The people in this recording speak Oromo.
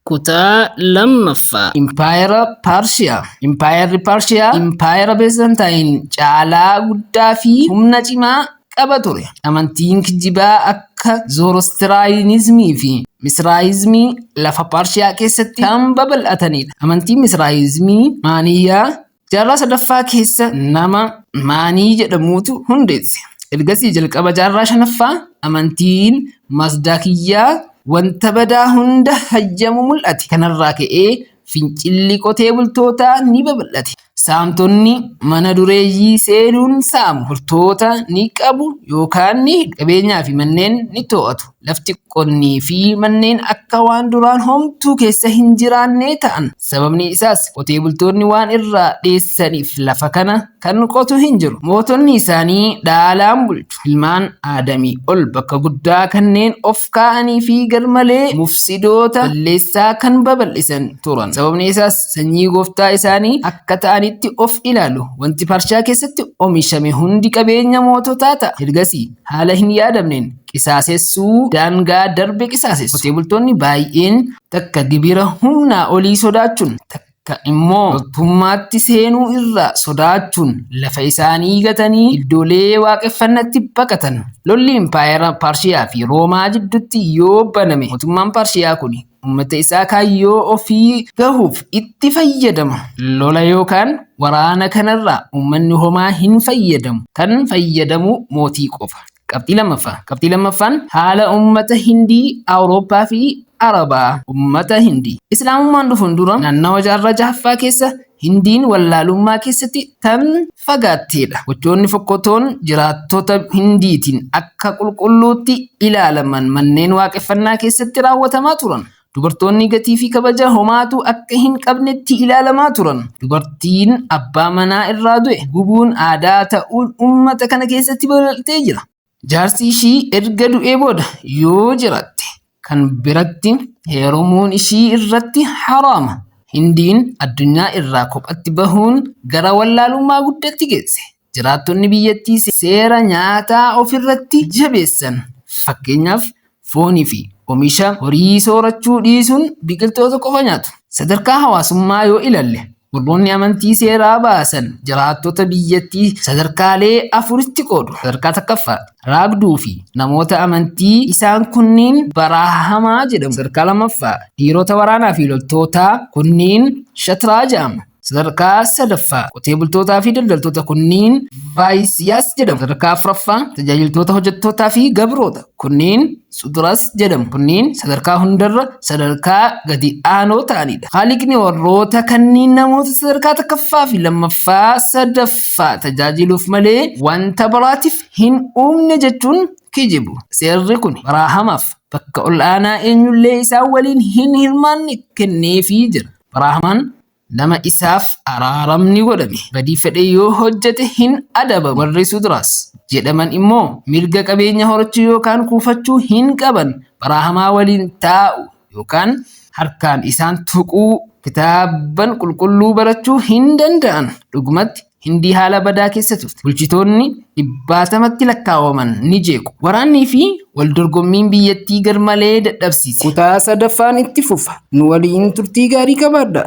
Kutaa 2ffaa. Impaayera Paarshiyaa. Impaayerri Paarshiyaa impaayera Beezantaayin caalaa guddaa fi humna cimaa qaba ture. Amantiin kijibaa akka Zoorostiraayinizmii fi Misraayizmii lafa Paarshiyaa keessatti kan babal'atanidha. Amantiin Misraayizmii Maaniyyaa jaarraa sadaffaa keessa nama Maanii jedhamuutu hundeesse. Ergasii jalqaba jaarraa shanaffaa amantiin Masdaakiyyaa wanta badaa hunda hayyamu mul'ate. Kanarraa ka'ee fincilli qotee bultootaa ni babal'ate. Saamtonni mana dureeyyii seenuun saamu. Bultoota ni qabu yookaan ni hidhu. Qabeenyaa fi manneen ni to'atu. Lafti qonnii fi manneen akka waan duraan homtuu keessa hin jiraannee ta'an. Sababni isaas qotee bultoonni waan irraa dheessaniif lafa kana kan qotu hin jiru. Mootonni isaanii dhaalaan bulchu. Ilmaan Aadamii ol bakka guddaa kanneen of kaa'anii fi garmalee mufsidoota balleessaa kan babal'isan turan. Sababni isaas sanyii gooftaa isaanii akka ta'anitti of ilaalu. Wanti Parshaa keessatti omishame hundi qabeenya moototaa ta'a. Ergasii haala hin yaadamneen qisaasessuu daangaa darbe qisaasessu. Qotee bultoonni baay'een takka gibira humnaa olii sodaachuun takka immoo loltummaatti seenuu irraa sodaachuun lafa isaanii gatanii iddoolee waaqeffannatti baqatan. Lolli impaayera Paarshiyaa fi Roomaa jidduutti yoo baname mootummaan Paarshiyaa kun uummata isaa kaayyoo ofii gahuuf itti fayyadama. Lola yookaan waraana kanarraa uummanni homaa hin fayyadamu. Kan fayyadamu mootii qofa. Qabxii lammaffaa. Qabxii lammaffaan haala uummata Hindii, Awurooppaa fi Arabaa. Uummata Hindii. Islaamummaan dhufuun dura naannawa jaarraa jahaffaa keessa Hindiin wallaalummaa keessatti tan fagaatteedha. Gochoonni fokkotoon jiraattota Hindiitiin akka qulqulluutti ilaalaman manneen waaqeffannaa keessatti raawwatamaa turan. Dubartoonni gatii fi kabaja homaatu akka hin qabnetti ilaalamaa turan. Dubartiin abbaa manaa irraa du'e gubuun aadaa ta'uun uummata kana keessatti babal'atee jira. Jaarsi ishii erga du'ee booda yoo jiraatte kan biratti heerumuun ishii irratti haraama. Hindiin addunyaa irraa kophatti bahuun gara wallaalummaa guddatti geesse. Jiraattonni biyyattii seera nyaataa ofirratti jabeessan. Fakkeenyaaf foonii fi omisha horii soorachuu dhiisuun biqiltoota qofa nyaatu. Sadarkaa hawaasummaa yoo ilalle warroonni amantii seeraa baasan jiraattota biyyattii sadarkaalee afuritti qoodu. Sadarkaa tokkoffaa raagduu fi namoota amantii isaan kunniin baraahamaa jedhamu. Sadarkaa lammaffaa dhiirota waraanaa fi loltootaa kunniin shatraa jedhamu. Sadarkaa sadaffaa qotee bultootaa fi daldaltoota kunniin vaayisiyaas jedhamu. Sadarkaa afuraffaa tajaajiltoota hojjettootaa fi gabroota kunniin suduras jedhamu. Kunniin sadarkaa hundarra sadarkaa gadi aanoo ta'anidha. Haaliqni warroota kanniin namoota sadarkaa tokkoffaa fi lammaffaa sadaffaa tajaajiluuf malee wanta biraatiif hin uumne jechuun kijibu. Seerri kun baraahamaaf bakka ol'aanaa eenyullee isaan waliin hin hirmaanne kenneefii jira. Baraahamaan nama isaaf araaramni godhame badii fedhe yoo hojjete hin adabamu. Warri Sudras jedhaman immoo mirga qabeenya horachuu yookaan kuufachuu hin qaban. Baraahamaa waliin taa'u yookaan harkaan isaan tuquu kitaaban qulqulluu barachuu hin danda'an. Dhugumatti Hindii haala badaa keessa turte. Bulchitoonni dhibbaatamatti lakkaawaman ni jeequ. Waraannii fi waldorgommiin biyyattii garmalee dadhabsiise. Kutaa sadaffaan itti fufa. Nu waliin turtii gaarii qabaadhaa.